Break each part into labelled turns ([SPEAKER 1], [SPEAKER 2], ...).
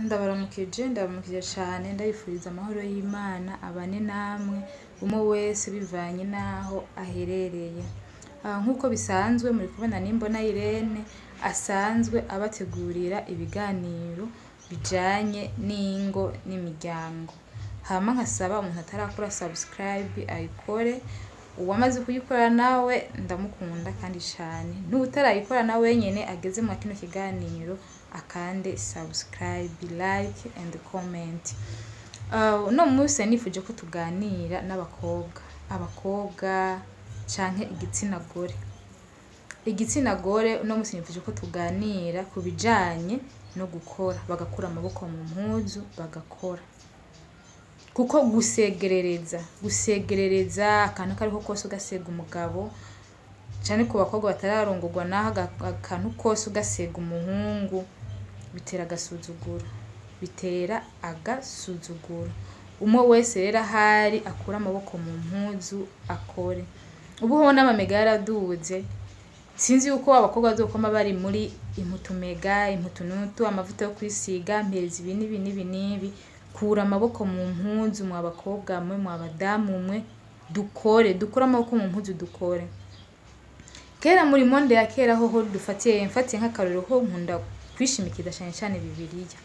[SPEAKER 1] Ndabaramukije, ndabaramukije cane, ndabifuriza amahoro y'Imana abane namwe, umwe wese bivanye n'aho aherereye. Nk'uko bisanzwe muri kubona Nimbona Irene asanzwe abategurira ibiganiro bijanye n'ingo n'imiryango. Hama nkasaba umuntu atarakora subscribe ayikore, uwamaze kuyikora nawe ndamukunda kandi cane, n'uwutarayikora nawe nyene ageze mwa kino kiganiro akande subscribe, like and comment. Uno munsi nifuje ko tuganira n'abakobwa, abakobwa canke igitsina gore. Igitsina gore uno munsi nifuje ko tuganira ku bijanye no gukora, bagakura amaboko mu mpuzu bagakora. Kuko gusegerereza, gusegerereza akantu kariko kose ugasega umugabo, cane ku bakobwa batararongorwa naho akantu kose ugasega umuhungu, bitera agasuzuguro, bitera agasuzuguro. Umwe wese rero ahari akure amaboko mu mpuzu akore. Ubu hoho n'amamega yaraduze, sinzi yuko abakobwa bazokwama bari muri imputu mega, imputu nutu, amavuta yo kwisiga, mpereza ibi n'ibi n'ibi n'ibi. Kura amaboko mu mpuzu mwa bakobwa mwe, mwa badamu mwe, dukore, dukure amaboko mu mpuzu dukore. Kera muri monde ya kera hoho dufatiye, mfatiye nk'akarorero ho nkunda kwishimikiza cane cane Bibiliya.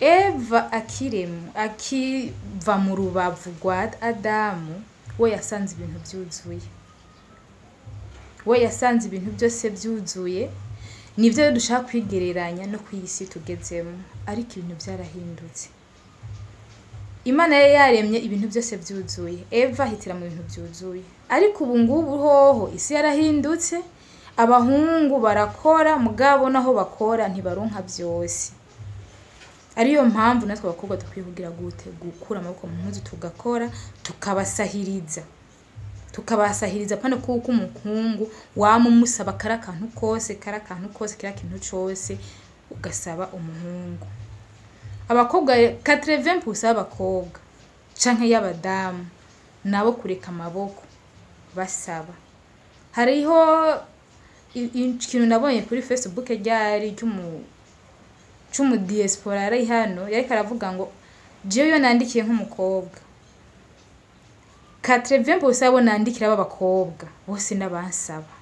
[SPEAKER 1] Eva akiremwa, akiva mu rubavu rwa Adamu, we yasanze ibintu vyuzuye. We yasanze ibintu vyose vyuzuye, nivyo rero dushaka kwigereranya no kw'isi tugezemwo, ariko ibintu vyarahindutse. Imana yari yaremye ibintu vyose vyuzuye, Eva ahitira mu bintu vyuzuye. Ariko ubu ngubu hoho isi yarahindutse, abahungu barakora mugabo naho bakora ntibaronka vyose. Ariyo mpamvu natwe abakobwa dukwiye kugira gute? Gukura amaboko mu mpuzu tugakora, tukabasahiriza. Tukabasahiriza apana kuko umuhungu wama umusaba kari akantu kose, kari akantu kose, kiriya kintu cose ugasaba umuhungu. Abakobwa 80% y'abakobwa canke y'abadamu nabo kureka amaboko basaba. Hariho ikintu nabonye kuri Facebook ryari c'umu diaspora yari hano, yariko aravuga ngo jewe iyo nandikiye nk'umukobwa 80% yabo nandikira b'abakobwa bose n'abansaba,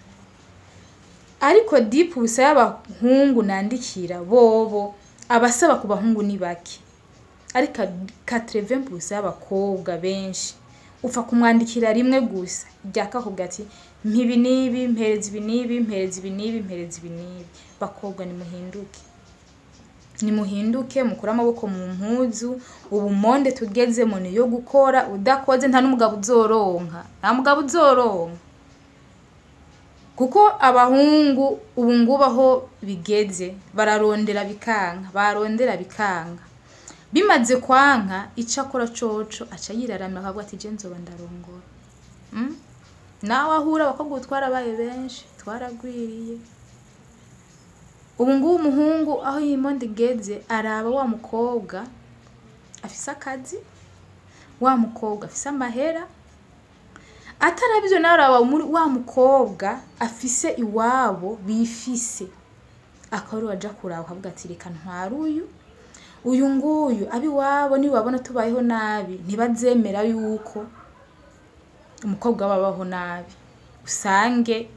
[SPEAKER 1] ariko 10% y'abahungu nandikira bobo abasaba ku bahungu ni bake, ariko 80% y'abakobwa benshi upfa kumwandikira rimwe gusa ryakakubwira ati mpa ibi n'ibi, mpereza ibi n'ibi, mpereza ibi n'ibi, mpereza ibi n'ibi. Bakobwa nimuhinduke, nimuhinduke, mukure amaboko mu mpuzu. Ubu monde tugezemo niyo gukora, udakoze nta n'umugabo uzoronka, nta mugabo uzoronka. Kuko abahungu ubu ngubu aho bigeze bararondera bikanka, barondera bikanka. Bimaze kwanka ico akora coco aca yiraramira akavuga ati je nzoba ndarongora. Nawe ahura abakobwa ubu twarabaye benshi, twaragwiriye. Ubu ngubu umuhungu aho iyi monde igeze araba wa mukobwa afise akazi, wa mukobwa afise amahera, ataraba ivyo nawe araba wa mukobwa afise iwabo bifise, akaba ariwe aja kuraba akavuga ati reka ntware uyu, uyu nguyu ab'iwabo nibabona tubayeho nabi ntibazemera yuko umukobwa wabo abaho nabi, usange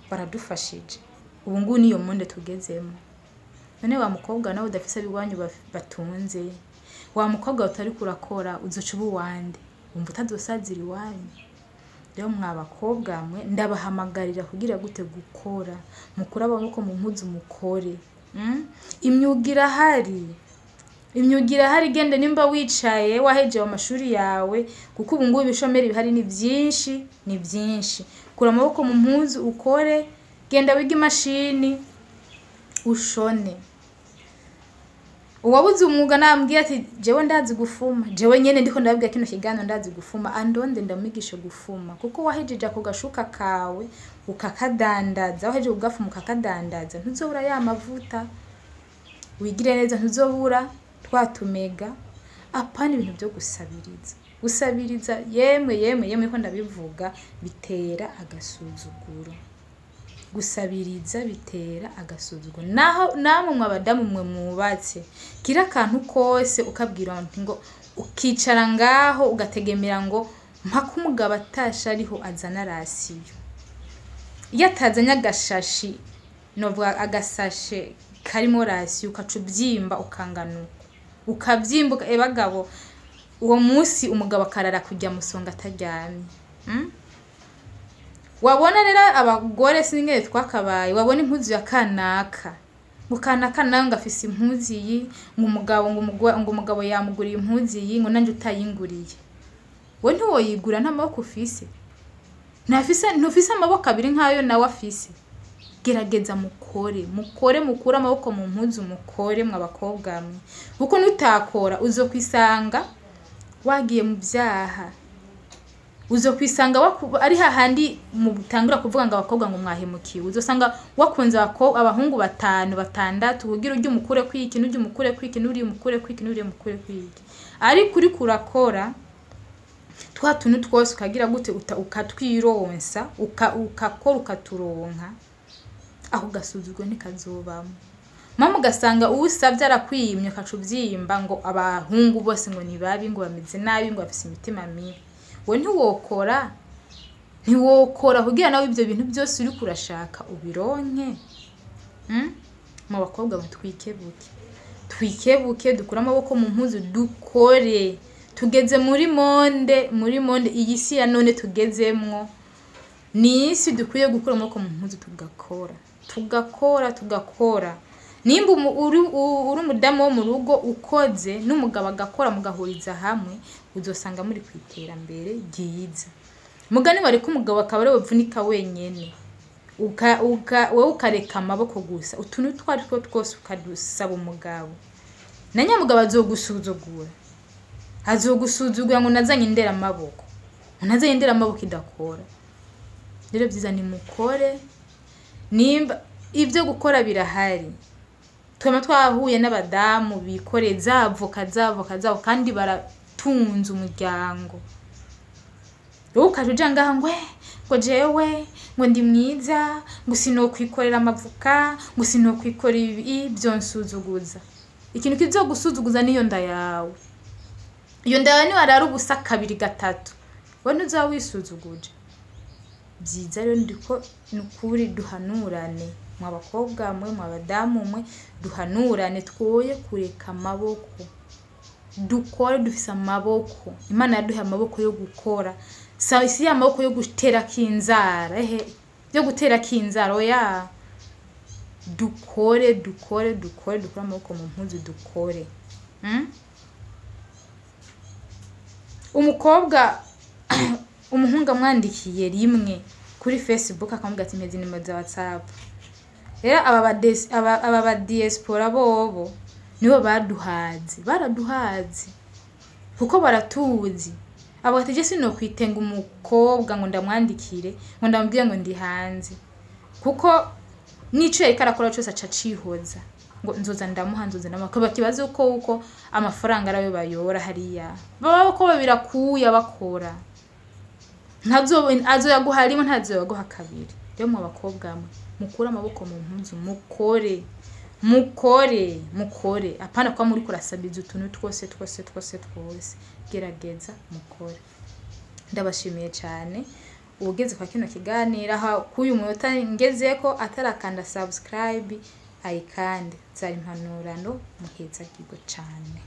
[SPEAKER 1] baradufashije. Ubu ngubu niyo monde tugezemo. None wa mukobwa nawe udafise ab'iwanyu batunze, wa mukobwa utariko urakora uzoca uba uwande, wumva utazosazira iwanyu. Rero mwa bakobwa mwe ndabahamagarira kugira gute? Gukora, mukure amaboko mu mpuzu mukore. Imyuga irahari, imyuga irahari. Genda nimba wicaye wahejeje amashuri yawe, kuko ubu ngubu ibishomeri bihari ni vyinshi, ni vyinshi. Kura amaboko mu mpuzu ukore, genda wige imashini ushone. Uwabuze umwuga nambwiye ati jewe ndazi gufuma, jewe nyene ndiko ndababwira kino kiganiro ndazi gufuma, andonde ndamwigishe gufuma. Kuko wahejeje ako gashuka kawe ukakadandaza, wahejeje kugafuma ukakadandaza, ntuzobura ya mavuta, wigire neza, ntuzobura twa tumega. Apana ibintu vyo gusabiriza. Gusabiriza yemwe yemwe yemwe ko ndabivuga bitera agasuzuguro. Gusabiriza bitera agasuzuguro. Naho namwe mwe abadamu mwe mwubatse, kira akantu kose ukabwira ngo ukicara ngaho ugategemera ngo mpaka umugabo atashe ariho azana ration. Iyo atazanye agashashi, novuga agasashe karimo ration, ukaca uvyimba ukanganuka, ukavyimba bagabo, uwo munsi umugabo akarara kurya musonga ataryamye. Wabona rero abagore sinigere twakabaye, wabona impuzu ya kanaka, ngo kanaka nawe ngo afise impuzu iyi, ngo umugabo ngo umugabo yamuguriye impuzu iyi, ngo nanje utayinguriye. We ntiwoyigura, nta maboko ufise, ntufise amaboko abiri nkayo nawe afise. Gerageza mukore, mukore, mukure amaboko mu mpuzu, mukore mwe abakobwa mwe, kuko nutakora uzokwisanga wagiye mu vyaha, uzokwisanga ari hahandi mutangura kuvuga ngo abakobwa ngo mwahemukiwe. Uzosanga wakunze abahungu 5 6 kugira urye umukure kwiki, n'urye umukure kwiki, n'urye umukure kwiki, n'urye umukure kwiki, ariko uriko urakora twa tuntu twose ukagira gute, ukatwironsa, ukakora ukaturonka, aho gasuzuguro ntikazobamo. Mama ugasanga uwusavye arakwimye, ukaca uvyimba ngo abahungu bose ngo ni babi, ngo bameze nabi, ngo bafise imitima mibi. We ntiwokora, ntiwokora kugira nawe ivyo bintu byose uriko urashaka ubironke. Mu bakobwa batwikebuke, twikebuke, dukure amaboko mu mpuzu, dukore. Tugeze muri monde, muri monde iyi si ya none tugezemwo, ni isi dukwiye gukura amaboko mu mpuzu, tugakora, tugakora, tugakora. Nimba uri umudamu wo mu rugo ukoze n'umugabo agakora, mugahuriza hamwe, uzosanga muri ku iterambere ryiza. Mugani wareka umugabo akaba ariwe uvunika wenyene, wewe ukareka amaboko gusa, utuntu twari two twose ukadusaba umugabo, na nyamugabo azogusuzugura, azogusuzugura ngo nazanye indera amaboko, ngo nazanye indera amaboko idakora. Rero byiza ni mukore, nimba ibyo gukora birahari. Twama twahuye n'abadamu bikoreye za avoka, za avoka zabo, kandi baratunze umuryango. Wowe ukaja uja ngaha ngo ngo jewe ngo ndi mwiza, ngo sinokwikorera amavoka, ngo sinokwikorera ibi, byonsuzuguza. Ikintu kizogusuzuguza niyo nda yawe. Iyo nda yawe niwarara ubusa 2 3, we ntuzaba wisuzuguje. Byiza rero ndiko nukuri duhanurane, mwa bakobwa mwe, mwa badamu mwe, duhanurane, twoye kureka amaboko, dukore dufise amaboko. Imana yaduhaye amaboko yo gukora, si ya maboko yo gutera kinzara, ehe, yo gutera kinzara, oya. Dukore, dukore, dukore, dukore amaboko mu mpuzu, dukore. Umukobwa umuhungu amwandikiye rimwe kuri Facebook akamubwira ati mpeze nimero za WhatsApp. Rero aba ba diaspora bobo nibo baduhaze, baraduhaze kuko baratuzi. Abo ati je sinokwitenga umukobwa ngo ndamwandikire, ngo ndamubwire ngo ndi hanze, kuko nico yariko arakora cose aca acihoza ngo nzoza ndamuha, nzoza ndamuha. Kuba kibazo ko uko amafaranga arayo bayora hariya, baba ko babirakuya bakora, ntazo azoyaguha rimwe, ntazoyaguha kabiri. Rero mu bakobwa mwe mukure amaboko mu mpuzu, mukore, mukore, mukore, apana kwa muri kurasabiza utuntu twose twose twose twose. Gerageza mukore. Ndabashimiye cyane ubugeze kwa kino kiganiro, aha kuyu munota ngezeko atarakanda subscribe ayikande. Zari impanurano, muhezagirwe cyane.